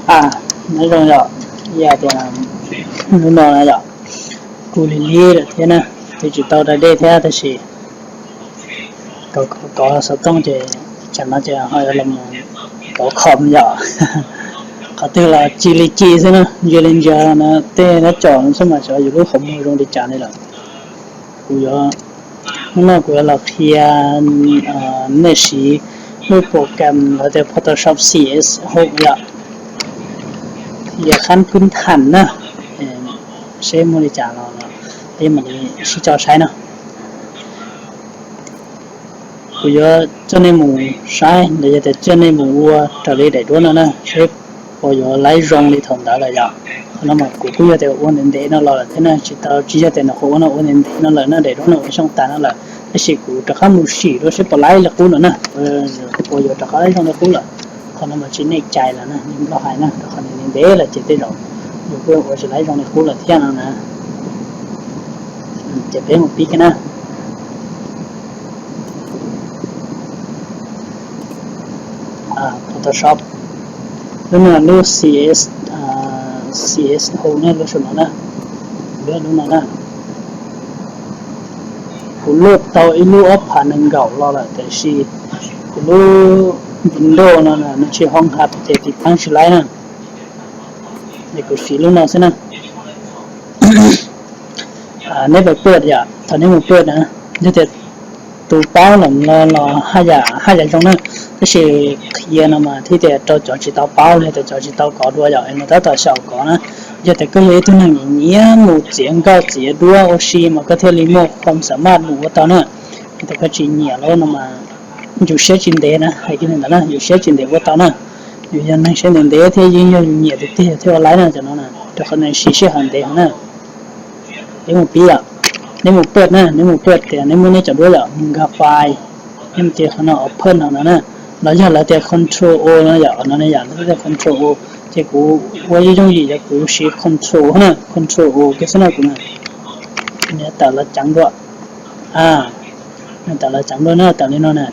A, nyob zoo yom, yog tias hnub no na yom, kuv lig lig lawm thiab na, twb tsis tau da dej thiab tab sis kov kov xov tooj ces tsam no ces ho yuav los kov khom yom. Qhov twg los ci li ci xwb na, ntsia li ntsia no tej nab cov no xwb mas xyov yus lub qhov muag zoo li cas li lawm. Kuv yuav, hnub no kuv yuav los qhia nej siv lub program lawv tias Photoshop C S hauv yom, qhia khab pwb tham na, seb muaj li cas los peb mam li sib coj saib no. Kuv yuav coj nej mus saib los yog tias coj nej mus ua raws li daim duab no na, seb puas yuav laib zoo li thaum ntawd lawm yom. Qhov no mas kuv kuj yog tias ua ntev ntev no los lawm thiab na, tsis tau, tsis yog tias nws qhuav ua no ua ntev ntev no lawm na, daim duab no ua xyoo tas no lawm, tab sis kuv rov qab mus sim dua seb puas laib li qub no na, puas yuav rov qab zoo li qub lawm. Qhov no mas tsis nej cai lawm na, nej nplooj hais na, rau qhov nws ntev ntev lawm ces tej zaum nws kuj ua tsis laib zoo li qub lawm thiab no na. Ces peb mus pib kiag na. Photoshop, lub no lub C S, C S hauv na, lub saum no na, lub no na. Kuv luaj tau ib lub ob phav nees nkaum los lawm tiam sis kuv lub Windows no nws tsis hoo hab ces tiv thab tsis laib na. Es kuv siv lub no xwb na. Neb pab pawj yom, thaum neb mus pawj na, yog tias tus paub los los haj yam zoo na, tab sis qhia no mas thiaj tias rau cov tsis tau paub los yog tias cov tsis tau kov dua yom, es nws tab tom xyaum kov na. Yog tias koj yog ib tug neeg nyiam mus txiav nkauj txiav duab ua si mas koj thiaj li muaj qhov xam maj mus ua tau na. Yog tias koj tsis nyiam lawm no mas yus siab tsis ntev na, hais kiag li ntawd na, yus siab tsis ntev ua tau na. Yus yog neeg siab ntev ntev thiab yeej yog yus nyiam tiag tiag thiaj ua laib na cov no na, rau qhov nws siv sij hawm ntev heev na. Neb mus pib yom, neb mus pawj na, neb mus pawj tias neb muab neb cov duab yom mus nkag file, neb mus tiv qhov no open no na, los yog lawv tias control O no yom, no yom, lawv tias control O, ces kuv ua yooj yooj yim yog kuv siv control na, control O kiag xwb na kuv na. Nws tawm los ceev dua, nws tawm los ceev dua na, tawm li no na.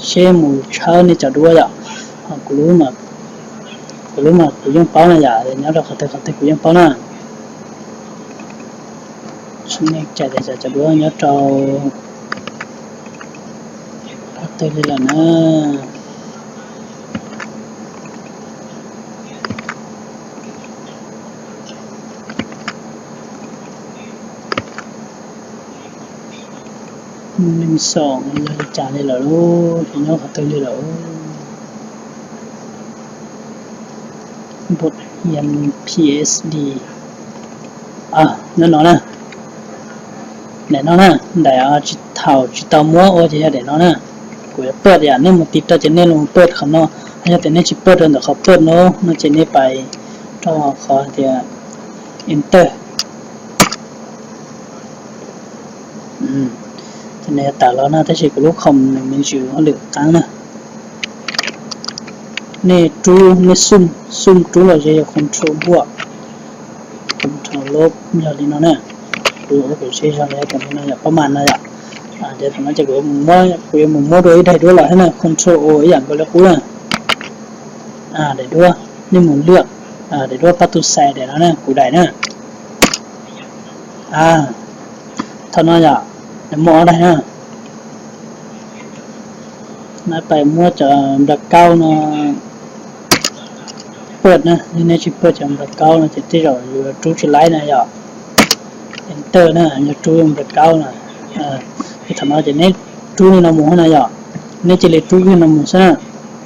Seb mus tshawb nej cov duab yom. Kuv lub mas kuv yeej paub na yom, nyob rau qhov twg qhov twg kuv yeej paub na. Tsis nej cais tias cov duab nyob rau qhov twg li lawm na. Mus leej xaum yog li cas li lawm, tsis nyob qhov twg li lawm. Npus P S D, nyob no na. Daim no na, daim thaum tsis tau muab ua ces yog daim no na. Kuv yuav pawj yom, nej mus tiv rau ces nej los pawj qhov no, yog tias nej tsis pawj rau ntawm qhov pawj no no ces nej pais rau qhov tias enter. Ces nws tawm los no tab sis kuv lub khoom nws me ntsis hauj lwm qeeb na. Nej rub, nej xum, xum rub los ze yog control npuaj, control lub yog li no na. Kuv ua kuv siv zog li cov no yom, pab mas no yom. Ces thaum no ces kuv yuav mus muab dua ib daim duab los thiab na, control O ib yam nkaus li qub na. Daim duab, nej mus lwaj, daim duab pab tus xais daim no na, kuv daim na. Thaum no yom, nws muaj ob daim na. Nab pais muab cov nplas kaub no pawj na, yog nej tsis pawj cov nplas kaub no ces tej zaum yus rub tsis laib na yom. Enter na, yog rub nplas kaub na. Ces thaum no ces neb rub li no mus na yom, neb cia li rub li no mus xwb na.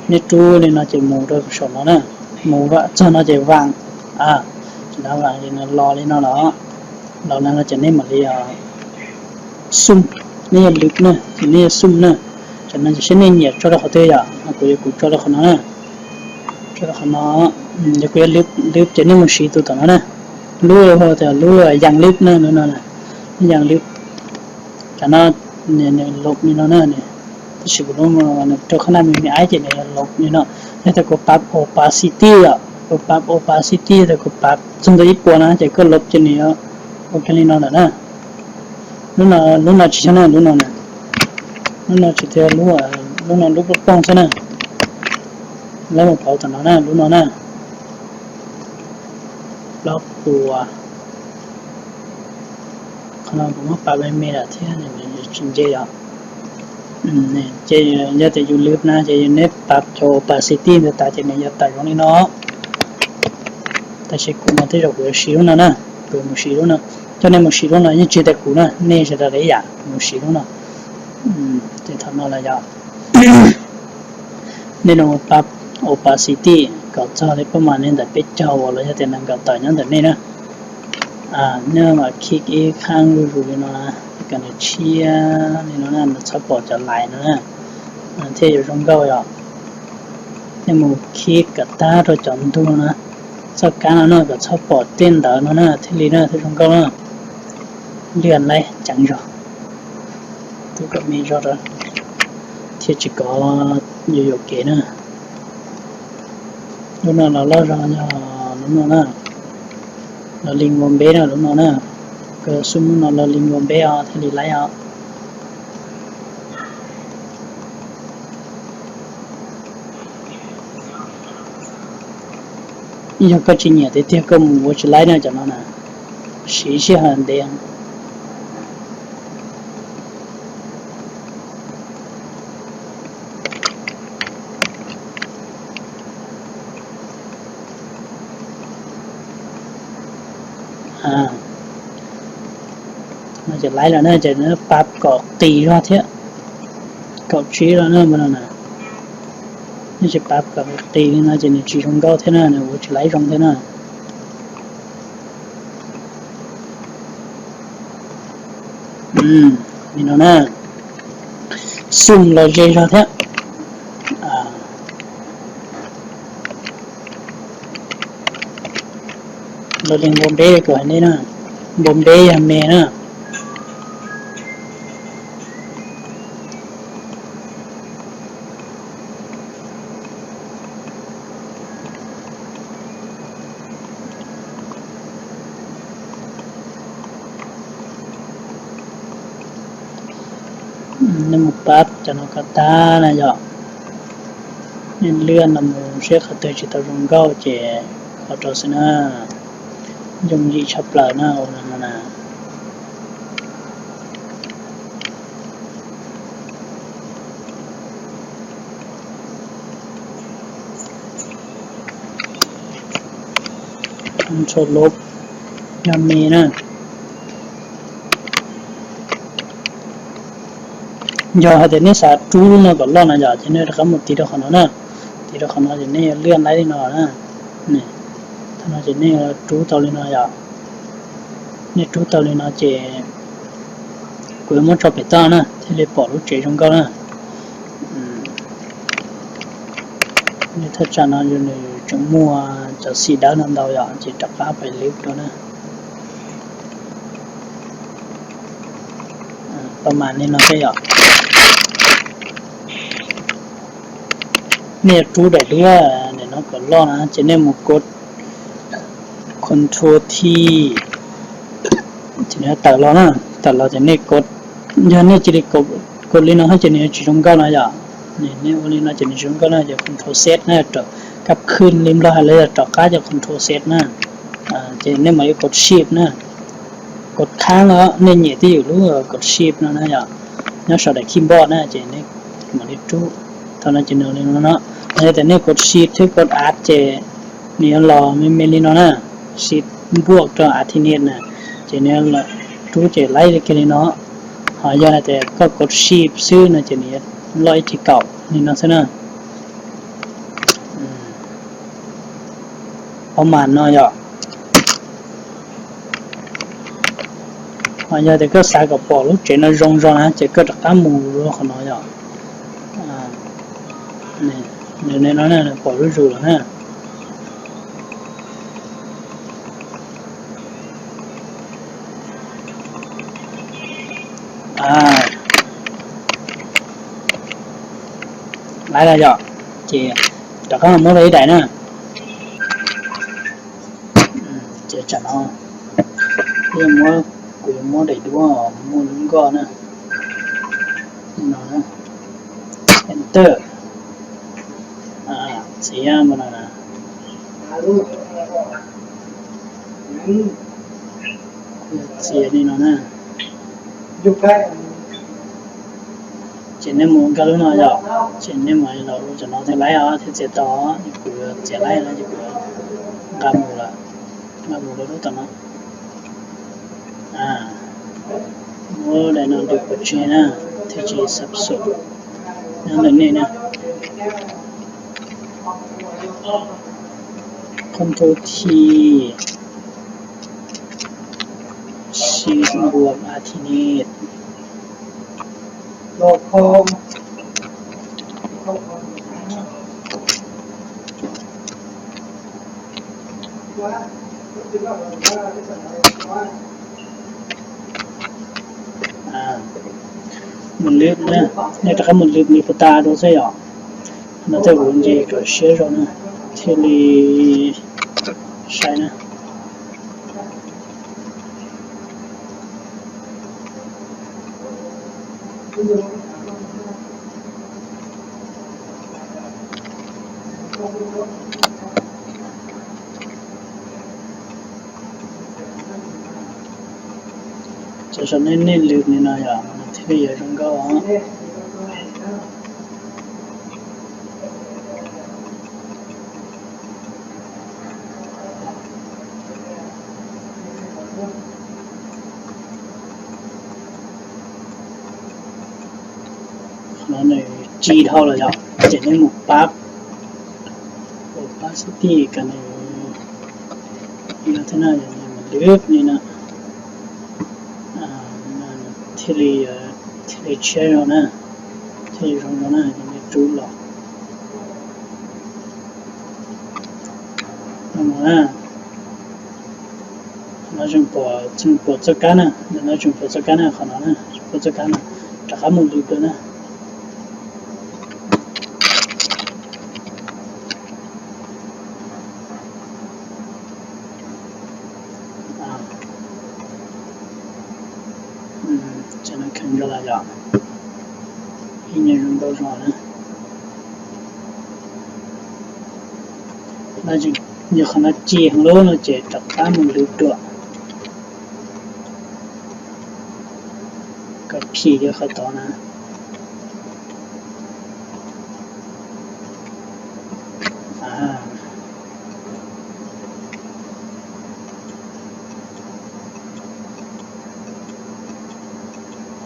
Neb rub li no ces mus rau saum no na, mus txog no ces vam, ces no vam ces nws los li no los, los li no ces neb mam li xum, neb yog lwb na ces neb yog xum na. Ces no ces seb nej nyiam tso rau qhov twg yom, kuv yuav kuv tso rau qhov no na. Tso rau qhov no, yog kuv yuav lwb ces nej mus siv tus tom no na. Lub tias lub yas lwb na, lub no, yas lwb. Cov no nws los li no na, tab sis kuv lub nws rau qhab naj me me aib ces nws los li no. Yog tias kuv pab opacity yom, kuv pab opacity yog tias kuv pab txog ntawm ib puas na ces koj los ces nws ua kiag li no lawm na. Lub no tsis yog na, lub no na, lub no tsis tias, lub no lub plooj plooj xwb na. Lawv mus pauv tom no na, lub no na, plaub puas. Qhov no kuv muab pas me me lawm thiab, tsis ntse yom. Ces yog tias yus lwv na ces yus neb pas cov opacity ntawd tas ces nws yuav tawm zoo li no. Tab sis kuv mas tej zaum kuv yuav siv lub no na, kuv mus siv lub no. Coj nej mus siv lub no yeej tsis tias kuv na, nej sawv daws li ib yam mus siv lub no. Ces thaum no los yog nej los pab opacity kom txog li pab mas li ntawm peb caug uas los yog tias nees nkaum tawm nyob ntawm nej na. Nej mam khij ib khab zuj zus li no, kom nws tshiab li no na, nws txhob pom cov lais no na, thiaj yuav zoo nkauj yom. Nej mus khij kom tag rau cov ntug no na, txoj kab no na kom txhob pom tej ntawd no na thiaj li na thiaj zoo nkauj na. Lwaj laib ceev zog, tub kom me zog rau thiaj tsis kov yuam yuam kev na. Lub no los loj zog yog lub no na, los li nkaus npeb na lub no na. Koj xub mus no los li nkaus npeb os thiaj li laib os. Yog koj tsis nyiam tiag tiag koj mus ua tsis laib na cov no na, siv sij hawm ntev. No ces laib lawm na ces pab kom qis zog thiab, kaum tsib los na no na. Nej tsis pab kom qis li no ces nws tsis zoo nkauj thiab na, nws ua tsis laib zoo thiab na. Li no na, xum los ze zog thiab. Los li npau npeb kuv hais nej na, npau npeb yog me na. Nej mus pab cov no kom tag na yom. Nej lwaj no mus seb qhov twg tsis tau zoo nkauj ces qhov rau xwb na. Yooj yim tshaj plaws na ua no na. Control lub yog me na. Yog hais tias nej xav rub lub no kom loj na yom ces nej rov qab mus tiv rau qhov no na. Tiv rau qhov no ces nej yuav lwaj laib li no na. Thaum no ces nej yuav rub tau li no yom. Nej rub tau li no ces kuv yuav muab tso pem toj na thiaj li pom lub tsev zoo nkauj na. Thaj tsam no nws tseem muaj cov xim dawb no ntau yom ces rov qab pem lub rau na. Pab mas li no thiab yom. Nej yuav rub daim duab nim no kom loj na ces nej mus kov Control T, ces nws tawm los na, tawm los ces nej kov, yog nej cia li kov li no ces nws yuav tsis zoo nkauj no yom. Nej ua li no ces nws tsis zoo nkauj na, ces Control Z na, rov kab khwj li Nplog hais los yog rov qab ces Control Z na. Ces nej mam li kov Shift na, kov khab os, nej nyiam twj ywm lub kov Shift no na yom, nyob saum daim keyboard na ces nej mam li rub. Thaum no ces nws li no no, yog tias nej kov Shift thiab kov Alt ces nws yuav los me me li no na, Shift npuaj rau Alt Tab na, ces nws rub ces laib kiag li no. Ho yog hais tias koj kov Shift xwb no ces nws yuav loj ib tsig kaum li no xwb na. Pab mas no yom. Ho yog tias koj xav kom pom lub tsev no zoo zog na ces koj rov qab mus rau qhov no yom. Nws no pom zuj zus lawm na. Laib los yom, ces rov qab muab rau ib daim na. Ces tsam no kuv yuav muab, kuv yuav muab daim duab muaj lub nkoj na. No, Enter. Txiav npaum no na. Txiav li no na. Ces nej mus nkag lub no yom, ces nej mus los lub cov no thiaj laib os, thiaj txiav tau. Kuv yuav txiav laib no ces kuv nqa mus lawm, nqa mus lawm lub tom no. Muab daim no dwb pov tseg na, thiaj tsis xab xum. Nyob ntawm nej na. Control T, shift npuas a thi ni. Mus lwb na, nej rov qab mus lwb li puas tas rau xwb yom. No tej kuv nce kom siab zog na, thiaj li sai na. Tam sim no nej lwb li no yom, thiaj li yuav zoo nkauj os. Qhov no nws tsis dhau lawm yom, ces nej mus pab, mus pab xib tij kom nws, yog thiab no yog mus lwb li no, thiaj li, thiaj li tshiab zoo na, thiaj li zoo zoo na, yog nej rub los. No na, no tseem pom, tseem pom txoj kab na, no tseem pom txoj kab na, qhov no na, tseem pom txoj kab na, rov qab mus lwb dua na. Ces no kheev zoo los yom, ib nyuag zoo nkauj zog na. Yog qhov no ci heev lawm no ces rov qab mus lwb dua. Koj phim rau qhov tod na.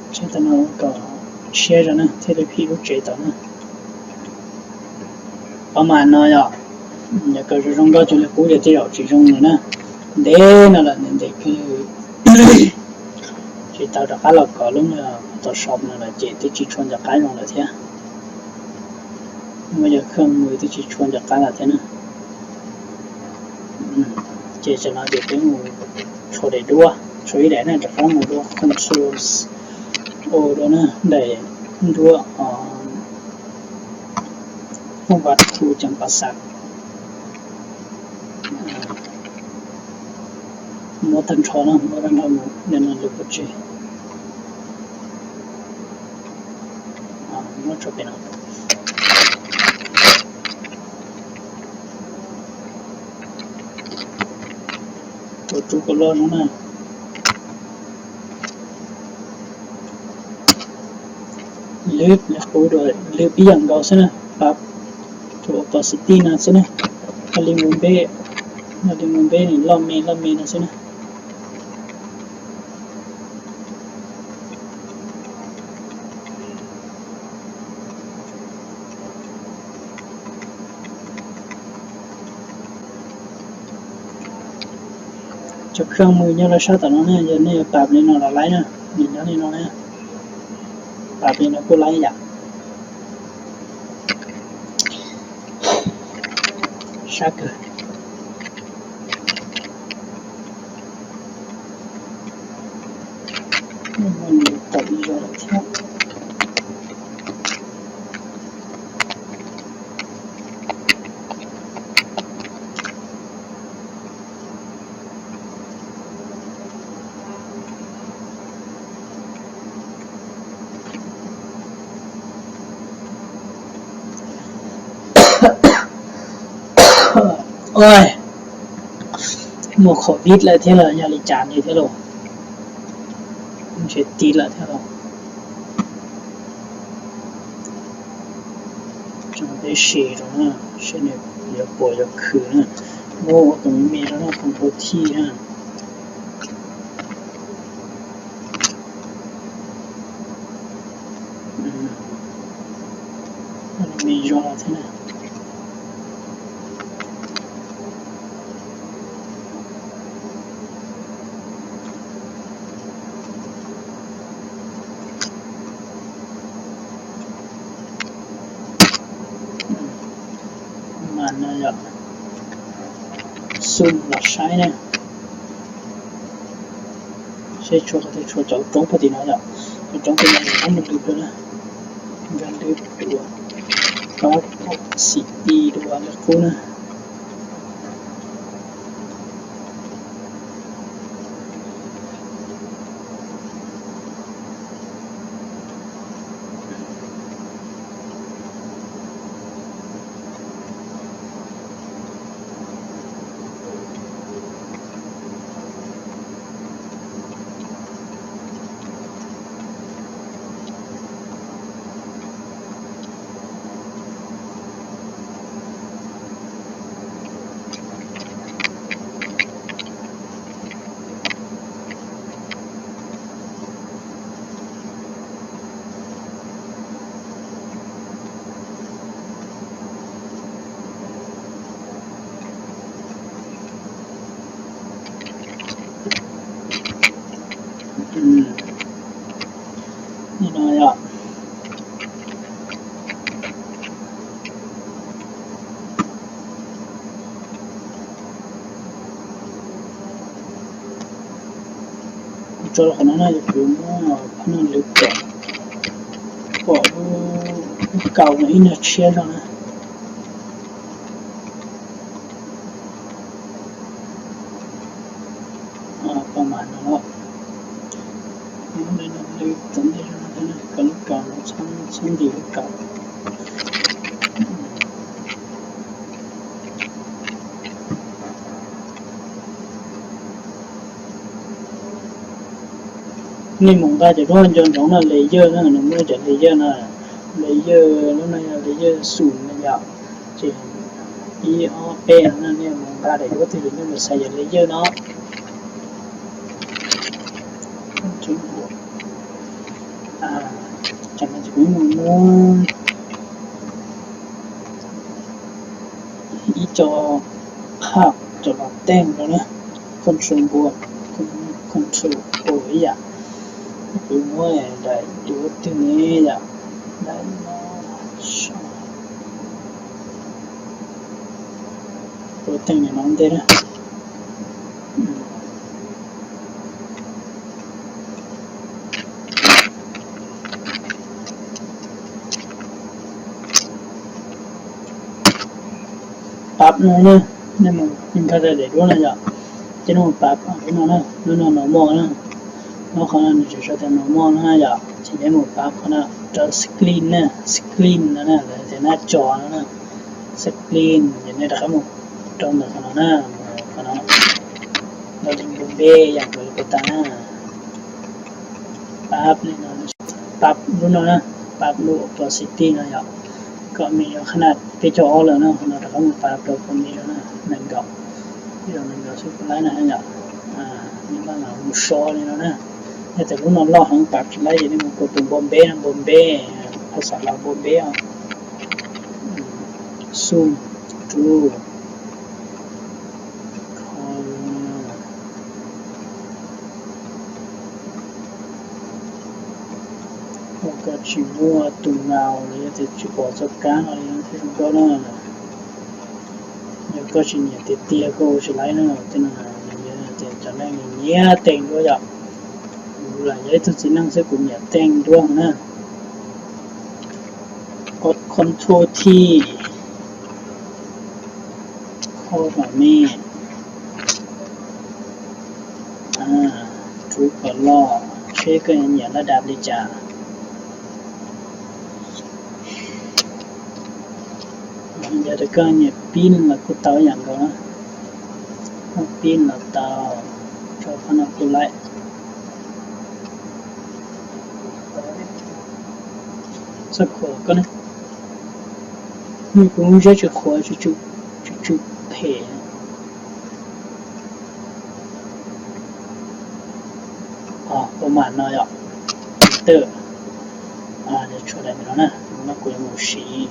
Tsheb tau no kom siab zog na, thiaj li phim lub tsev tau na. Pab mas no yog, yog kom zoo zoo nkauj cuag li qub ces tej zaum tsis zoo li na. Ntev no lawm, ntev ntev kawg, tsis tau rov qab los kov lub Photoshop no lawm ces twb tsis tshua nco qab zoo lawm thiab. Muaj yog kheej mus twb tsis tshua nco qab lawm thiab na. Ces tam no ces peb mus tshuam daim duab, tshuam ib daim na, rov qab mus dua Control O dua na, daim duab, không vạch thu chấm ba sạc. Muab tag nrho na, muab tag nrho mus, nim no lwb pov tseg. Muab tso pem no. Rub kom loj zoo na. Lwb li qub dua, lwb ib yam nkaus xwb na, pab tus opacity no xwb na. Noj li mus npeb, noj li mus npeb nws loj me loj me no xwb na. Cov kheej mus nyob rau sab tom no ne, yog nej yuav pab li no los laib na, nws nyob li no ne, pab li no kuj laib yam. Sab kawg. Tau ib zaug lawm thiab. Oj, muaj covid lawm thiab los yog li cas li thiab lauj? Ntshe tiv lawm thiab lauj. Tso peb sim rau na, seb nws yuav puas yuav khwv na. Muab ua tus me me rau na, tus ntau thij na. Me zoo thiab na. Mas no yog xum los saib na. Seb tshuav qhov twg tshuav cov roob puag tim no yom. Cov roob puag tim no yog qub nws lwm dua na. Nkag lwm dua, pab xim ti dua li qub na. Li no yom. Kuv tso qhov no na, yog kuv muab phab no lwv kom, kom lub kaus no ib nyuag tshiab zog na. Pab mas no, muab li no lwv kom ntej zog no thiab na, kom lub kaus no txhob ntim lub kaus. Nej mus nqa cov duab nco ntsoov na, layer na, nws muaj cov layer na, layer lub no yog layer xum na yom, ces ib ob peb no nej mus nqa daim duab twg ces nej mus xaiv cov layer no. Ces kuv mus muab ib co phaj cov los teej rau na, control npua, control o ib yam. Kuv muab daim duab twg ne yom, daim no, kuv teej no ntej na. Pab no na, nej mus nkag daim duab no yom, ces nej mus pab lub no na, lub no normal na, lub qhov no nws tseem sau tias normal na yom, ces nej mus pab qhov no rau screen na, screen no na, lawv tias nab tso no na, screen ces nej rov qab mus rau ntawm qhov no na, qhov no, npau npe yam nkawd puas tas na. Pab li no, pab lub no na, pab lub opacity no yom, kom me yog qhab na peb caug ob lawm no, qhov no rov qab mus pab rau kom me rau na, nees nkaum, nees nkaum xwb puas laib na yom. Nej maj mam mus so li no na. Yog tias lub no loj heev pab tsis laib ces nej mus rau tus npau npe no, npau npe, phas xas Laus npau npe os. Zoom, true, color. Koj tsis muaj tus ngaus los yog tias tsis pom txoj kab no li thiaj zoo nkauj na. Yog koj tsis nyiam tiag tiag koj ua tsis laib na, tej no nws yog tias cov neeg nyiam teej duab yom. Kuv lam yog ib tug txiv neej xwb kuv nyiam teej duab na. Control T, cover me, rub kom loj, seb koj nyiam laj dab li cas. Yog tias koj nyiam pib los kuj tau ib yam nkaus na, koj pib los tau, tso qhov no kuj laib. Txhob khuam koj ne, kuv lub siab tsis qhuav, tsis tsw phem. Kuv mam no yom, tawm, tshuav daim no na, no kuv yuav mus siv.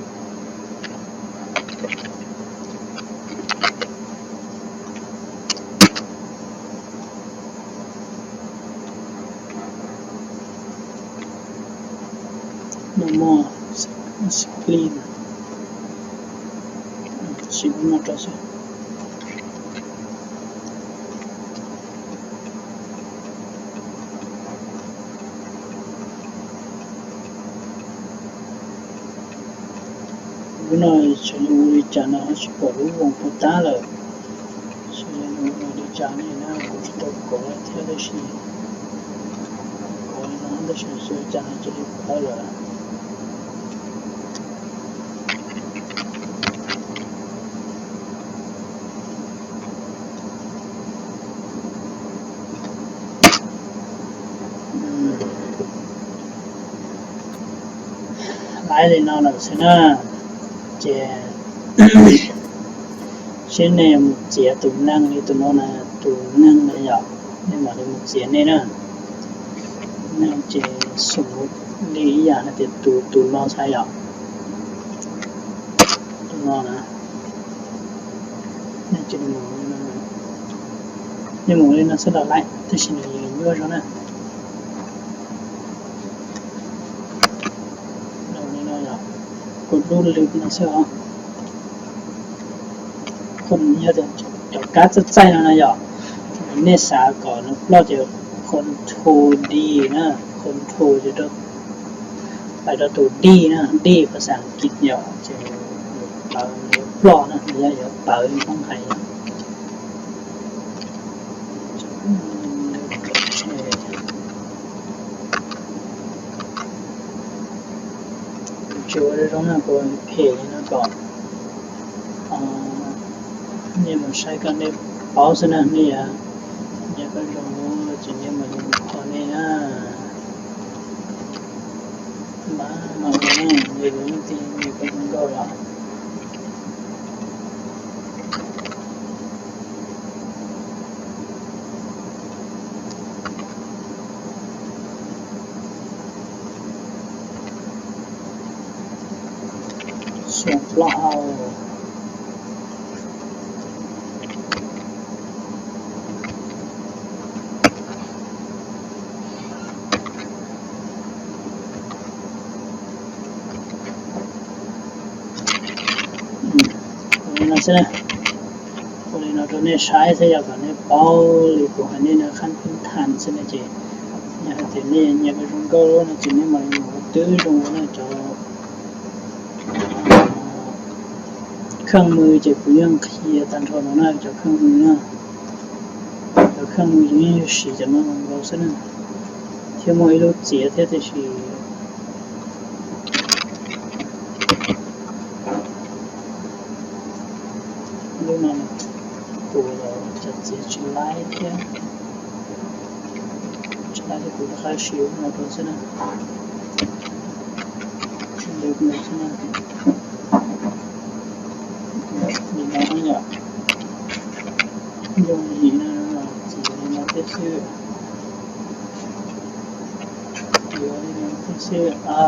No mo screen, siv no rau xwb. Lub no tseem ua li cas no ho tsis pom lub voos puas tab lawm. Tseem ua li cas ne na, kuv tsis tau kov thiab tab sis, kov li no tab sis xyov cas no cia li pawv lawm. Laib li no lawm xwb na, ces seb nej mus txiav tus neeg li tus no na, tus neeg na yom, nej mam li mus txiav nej na. Neeg ces xum li ib yam hais tias tus, tus no xav yom, tus no na. Nej cia li mus, nej mus li no xwb los laib tab sis nws nyuaj zog na. Kuv dub lwm no xwb os. Yog tias cov kab txaij txaij no na yom, nej xav kom nws ploj ces control D na, control ces pais rau tus D na, D phas xas Askiv yom, ces pawv, ploj na, yog yuav pawv li Hmoob hais. Tsis ua zoo na, kuv phem li no kom nej mus saib koj nej paub xwb na, nej yog nyiam koj zoo ces nej mus qhov nej na. Mas mas ua na, nws yuav leej twg nyiam koj zoo nkauj los. Xyoo plaub hau. Ua li no xwb, ua li no rau nej saib xwb yog kom nej paub li kuv hais nej no qhab pib tham xwb no ces, yog hais tias nej nyiam koj zoo nkauj no ces nej mam li mus ua twb zoo ua na cov kheej mws ces kuv yeej qhia tag nrho no na cov kheej mws na. Cov kheej mws ces yeej yog siv cov no nkaus xwb na, thiab muaj ib lub txiav thiab tiam sis lub no kuv los cov txiav tsis laib thiab, tsis laib thiab kuv rov qab siv lub no rau xwb na. Siv lub no xwb na. Li no yom, yooj yim na, txiav li no thiab xwb. Txiav li no thiab xwb a.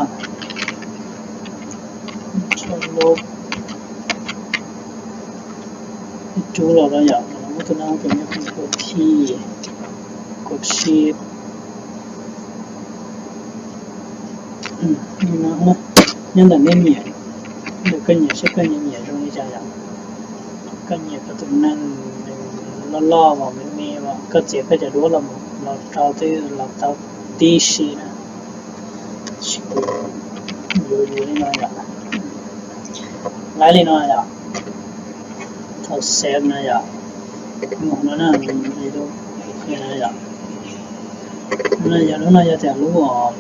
Tso lub ib rub los no yom, muab tus no tus no control T, control shift. Nyob ntawm nej nyiam, ntawm koj nyiam seb koj nyiam nyiam zoo li cas yom. Koj nyiam koj tus neeg loj loj os, me me os, koj txiav koj cov duab los, los rau twb los tau tib si na. Tab sis kuv yuav yuav li no yom, laib li no yom. Thaum save no yom, mus no na, yom, no yog lub no yog tias lub os,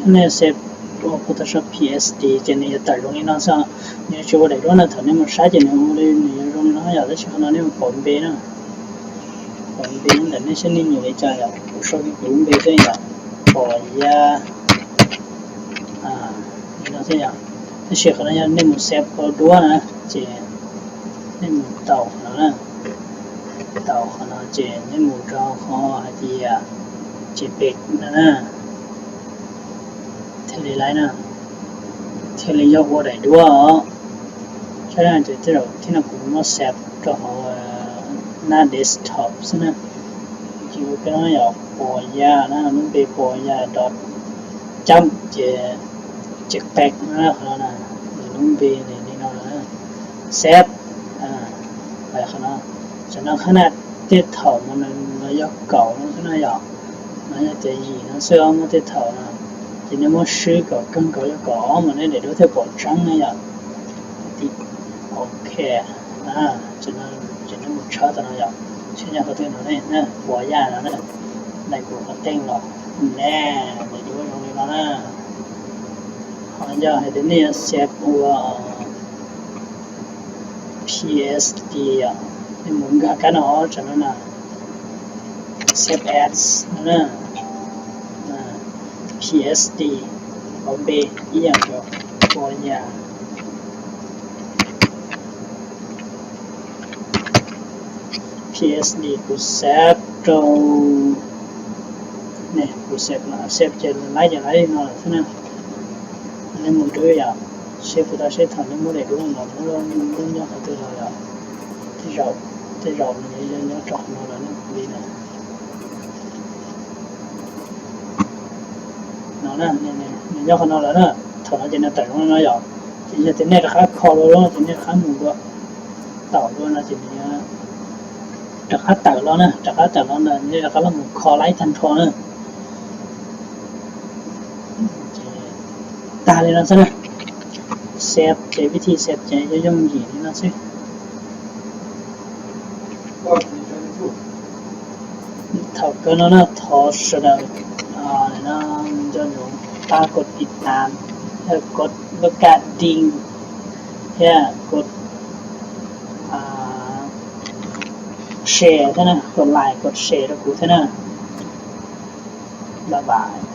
nej save Ua Photoshop P S D ces nws yuav tawm zoo li no xwb. Nws tsis ua daim duab no, thaum nej mus saib ces nws ua li, nws yuav zoo li no yom. Tab sis qhov no nej mus pom npe na, pom npe ntawm nej saib nej nyiam li cas yom. Kuv sau li kuv lub npe xwb yom, Pom Yaj li no xwb yom. Tab sis qhov no yog nej mus save ua duab na ces nej mus taus qhov no na, taus qhov no ces nej mus rau qhov hais tias JPEG no na, thiaj li laiv na, thiaj li yog ua daim duab os. Saib na, ces tej zaum thiab no kuv muab save rau hauv nab desktop xwb na. Ces ua peb no yog Pom Yaj na, lub npe Pom Yaj dot cam ces JPEG na, qhov no na, lub npe li no na, save. Qhov no, tam no qhab na, tej thaum mas nws yog kaum no xwb na yom, no yog tias yim no xwb os, muaj tej thaum no ces nej muab swb kom kawg nkaus yog kaum ob mas nej daim duab thiaj pom tseeb na yom. Tim OK, ces nej mus tshawb tau no yom, tsheb nyob qhov twg no ne, Pom Yaj no na, daim kuv qhov teej los ne, daim duab zoo li no na. Ho yog hais tias nej yuav save ua P S D os, nej mus nkag kab no, tsam no na, save as no na, P S D, pom npe ib yam nkaus, Pom Yaj. P S D kuv save rau, ne kuv save no, save ces laiv ces laiv li no lawm xwb na. Nej mus rau yom, seb puas tau, seb thaum nej muab daim duab los muab lub nyob qhov twg los yom, tej zaum, tej zaum nws yuav nyob rau qhov no lawm ne, kuv li na. No, nws nyob qhov no lawm na, thaum no ces nws tawm zoo li no yom. Ces yog tias nej rov qab kho dua lawm ces nej rov qab mus dua, taum dua no ces nws rov qab tawm los na, rov qab tawm los ntawm nej rov qab los mus kho laib tag nrho na. Ces tag li no xwb na. Save ces vib thib save ces yooj yooj yim li no xwb. Thaum kawg no na, thov sawv daws nco ntsoov pab kov tiv tam, thiab kov lub kaj ding, thiab kov share thiab na, kov like kov share rau kuv thiab na. Bye bye.